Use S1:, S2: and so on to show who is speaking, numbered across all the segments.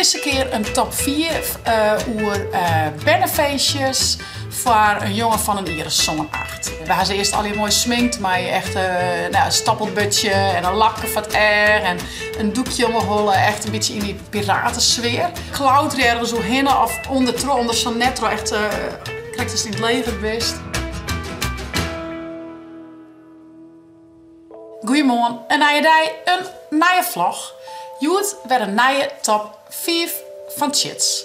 S1: Dizze kear in top 5 oer bernefeestjes foar in jonge fan in jier as sân, acht. We ha se earst allegear moai sminkt mei echt in stoppelburdsje en in lapke foar it each en in doekje om 'e holle, echt in bytsje yn dy piratesfear. Klauterje ergens oerhinne of ûndertroch, ûnder sa'n net troch, echt krekt ast yn it leger bist. Goeiemoarn, in nije dei, in nije vlog. Hjoed wer in nije top 5 fan Tsjits.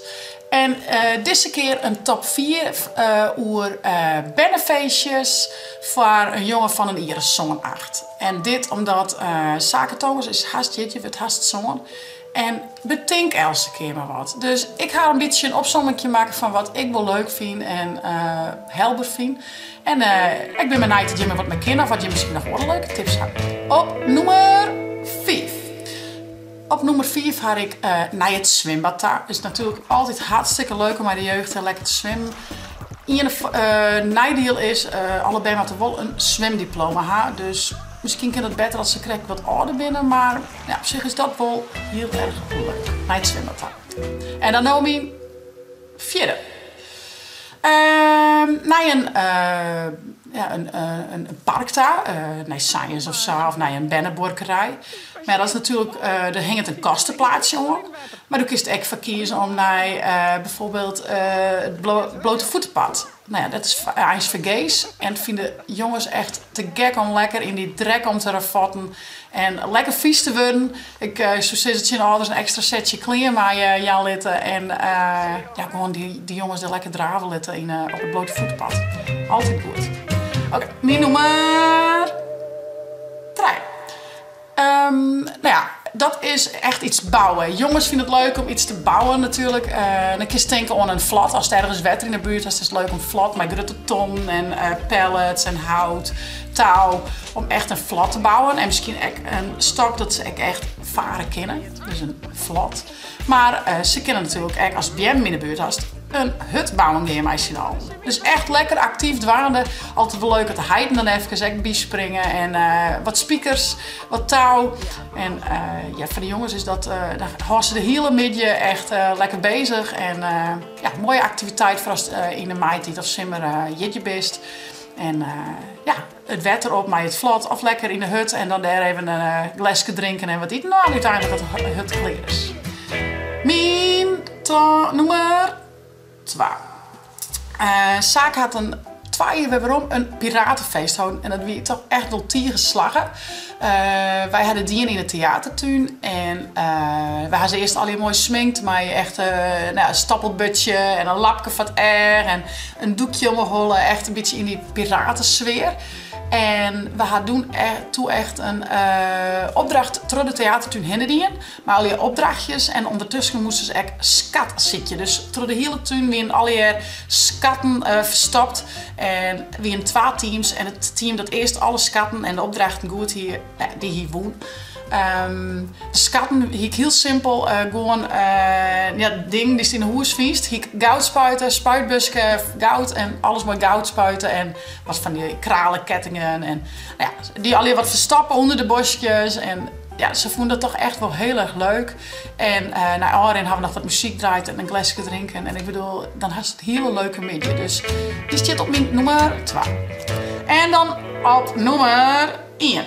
S1: En dizze kear in top 5 oer bernefeestjes foar in jonge fan in jier as sân, acht. En dit omdat Sake Thomas is hast jierdei, wurdt hast sân. En betink eltse kear mar wat. Dus ik ha in bytsje in opsommingje makke fan wat ik wol leuk fyn en helber fyn. En ik bin benijd oft jimme wat mei kinne of oft jimme miskien noch oare leuke tips ha. Op nûmer 5. Op nûmer 5 ha ik nei it swimbad ta. Is natuerlik altyd hartstikke leuk om mei de jeugd lekker te swimmen. Ien neidiel is, alle bern moatte wol in swimdiploma ha. Dus miskien kin dat better as se krekt wat âlder binne, mar ja, op sich is dat wol hiel erch leuk, nei it swimbad ta. En dan no myn fjirde. Nei in, ja, in park ta, nei Science of sa, of nei in bernebuorkerij. Mar ja, dat is natuerlik, der hinget in kosteplaatsje oan. Mar do kinst ek foar kieze om nei bijvoorbeeld it blotevoetepad. No ja, dat is eins fergees en fine de jonges echt te gek om lekker yn dy drek om te ravotten en lekker fies te wurden. Ik soe sizze tsjin de âlders in ekstra setsje klean mei jaan litte en ja, gewoan dy jonges dêr lekker drave litte yn op it blotevoetepad. Altyd goed. Oké, myn nûmer trije. No ja, dat is echt iets bouwen. Jonges fine it leuk om iets te bouwen natuerlik. Dan kinst tinke oan in flot. Ast ergens wetter yn 'e buert hast, is it leuk om flot mei grutte tonnen en pallets en hout, tou, om echt in flot te bouwen. En miskien ek in stok dat se ek echt fare kinne. Dus in flot. Mar se kinne natuerlik ek, ast beammen yn 'e buert hast, in hut bouwen gean mei syn allen. Dus echt lekker aktyf dwaande. Altyd wol leuk dat de heiten dan efkes ek byspringe en wat spikers, wat tou. En ja, foar de jonges is dat, dan hâlde se de hiele middei echt lekker bezich. En ja, moaie aktiviteit foar ast yn de maitiid of simmer jierdei bist. En ja, it wetter op mei it flot of lekker yn de hut en dan dêr even in gleske drinken en wat iten. No, en úteinlik dat de hut klear is. Myn nûmer twa. Sake hat in twa jier wer werom in piratefeest holden en dat wie toch echt wol tige slagge. Wy ha dit dien yn de teatertún en wy ha se earst allegear moai sminkt mei echt no ja, in stoppelburdsje en in lapke foar it each en in doekje om 'e holle, echt in bytsje yn dy piratesfear. En we ha doe toe echt in opdracht troch de teatertún hinne dien, mei allegear opdrachtjes en ûndertusken moasten se ek skat sykje. Dus troch de hiele tún wienen allegear skatten ferstopt en wienen twa teams en it team dat earst alle skatten en de opdrachten goed hie, dy hie wûn. De skatten hie ik hiel simpel, gewoan ja, dingen dy'tst yn 'e hûs fynst. Hie ik goudspuiten, spuitbuske, goud en alles mei goud spuite en wat fan dy kralekettingen en no ja, dy allegear wat ferstoppe ûnder de boskjes en ja, se fûnen dat toch echt wol hiel erch leuk. En nei ôfrin ha we noch wat muzyk draaid en in gleske drinken en ik bedoel, dan hast in hiele leuke middei. Dus dy stiet op myn nûmer twa. En dan op nûmer ien.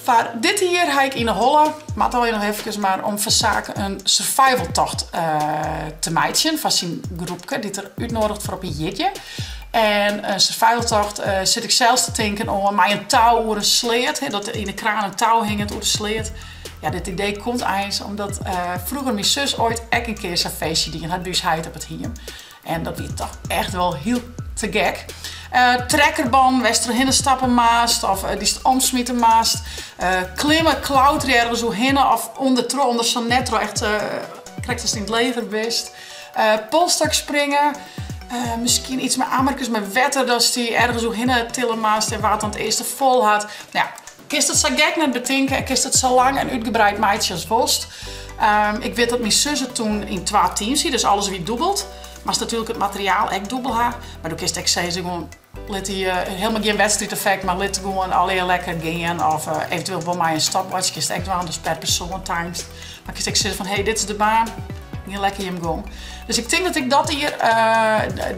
S1: Foar dit jier ha ik yn 'e holle, moat allegear noch efkes, mar om foar Sake in survivaltocht te meitsjen foar syn groepke dy't er útnoadiget foar op 'e jierdei. En in survivaltocht sit ik sels te tinken oan mei in tou oer in sleat, dat yn 'e kraan in tou hinget oer de sleat. Ja, dit idee komt eins omdat froeger myn sus oait ek in kear sa'n feestje dien hat by ús heit op it hiem. En dat wie toch echt wol hiel te gek. Trekkerbannen wêr'tst trochhinne stappe moatst of dy'tst omsmite moatst. Klimme, klauterje ergens oerhinne of ûndertroch, ûnder sa'n net troch, echt krekt ast yn it leger bist. Polsstokspringe, miskien iets mei ammerkes mei wetter datst dy ergens oerhinne tille moatst en wa't dan it earste fol hat. No ja, kinst it sa gek net betinke en kinst it sa lang en útgebreid meitsje as wolst. Ik wit dat myn sus it toen yn twa teams hie, dus alles wie dûbeld. Moatst natuerlik it materiaal ek dûbel ha, mar do kinst ek sizze gewoan lit dy helemaal gjin wedstriideffekt, mar lit gewoan allegear lekker gean of eventueel wol mei in stopwatch kinst ek dwaan, dus per persoan timest. Mar kinst ek sizze fan hey, dit is de baan. Gean lekker jim gong. Dus ik tink dat ik dat jier,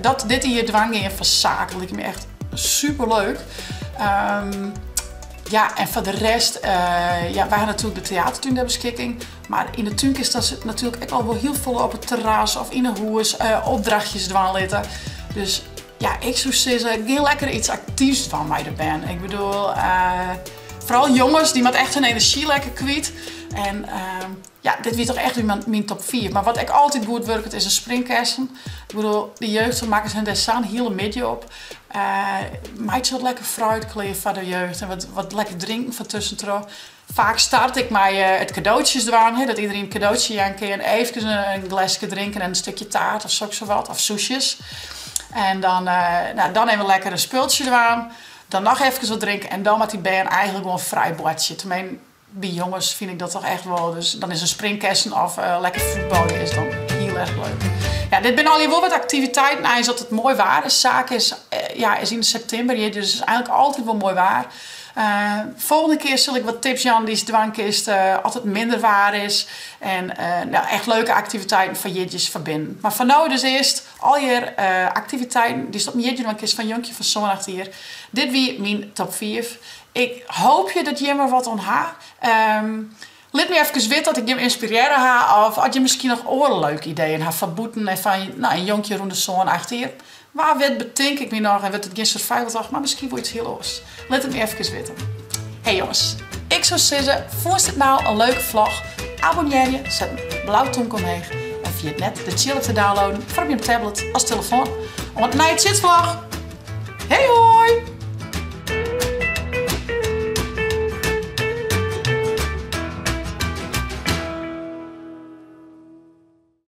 S1: dat dit jier dwaan gean foar saken. Liket my echt super leuk. Ja, en foar de rest, ja, wy ha natuerlik de teatertún ter beskikking. Mar yn de tún kinst dat natuerlik ek al wol hiel folle op it terras of yn 'e hûs opdrachtjes dwaan litte. Dus ja, ik soe sizze, gean lekker iets aktyfs dwaan mei de bern. Ik bedoel, foaral jonges, dy moatte echt hun enerzjy lekker kwyt. En ja, dit wie toch echt myn top 5. Mar wat ek altyd goed wurket is in springkessen. Ik bedoel, de jeugd fermakket hun dêr sa'n hiele middei op. Meitsje wat lekker fruit klear foar de jeugd en wat lekker drinken foar tuskentroch. Faak start ik mei it kadootsjes dwaan, dat iedereen in kadootsje jaan kin. Eefkes in gleske drinken en in stikje taart of soks of wat, of soesjes. En dan, nou, dan even lekker in spultsje dwaan. Dan noch efkes wat drinken en dan moat dy bern eigentlik gewoan frij boartsje. Teminsten, by jonges fyn ik dat toch echt wol. Dus dan is in springkessen of lekker fuotbalje is dan hiel erch leuk. Ja, dit binne allegear wol wat aktiviteiten eins as it moai waar is. Saak is, ja, is yn septimber hjir, dus is eigentlik altyd wol moai waar. Folgjende kear sil ik wat tips jaan dy'tst dwaan kinst as it minder waar is. En nou, echt leuke aktiviteiten foar jierdeis foar binnen. Mar foar no dus earst allegear aktiviteiten dy'tst op in jierdei dwaan kinst fan jonkje fan sân, acht jier. Dit wie myn top 5. Ik hoopje dat jimme der wat oan ha. Lit my efkes witte at ik jim ynspirearre ha of at jim miskien noch oare leuke ideeën ha foar bûten en foar nou, in jonkje rûn de sân, acht jier. Wa wit betink ik my noch en wurdt it gjin survivaltocht, mar miskien wol iets hiel oars. Lit it my efkes witte. Hey jonges, ik soe sizze, fûnst it no in leuke vlog? Abonnearje, set in blau tomke omheech en ferjit net de tsjilp te downloaden foar op jim tablet as telefoan. Oant de nije tsjitvlog! Hey hoi!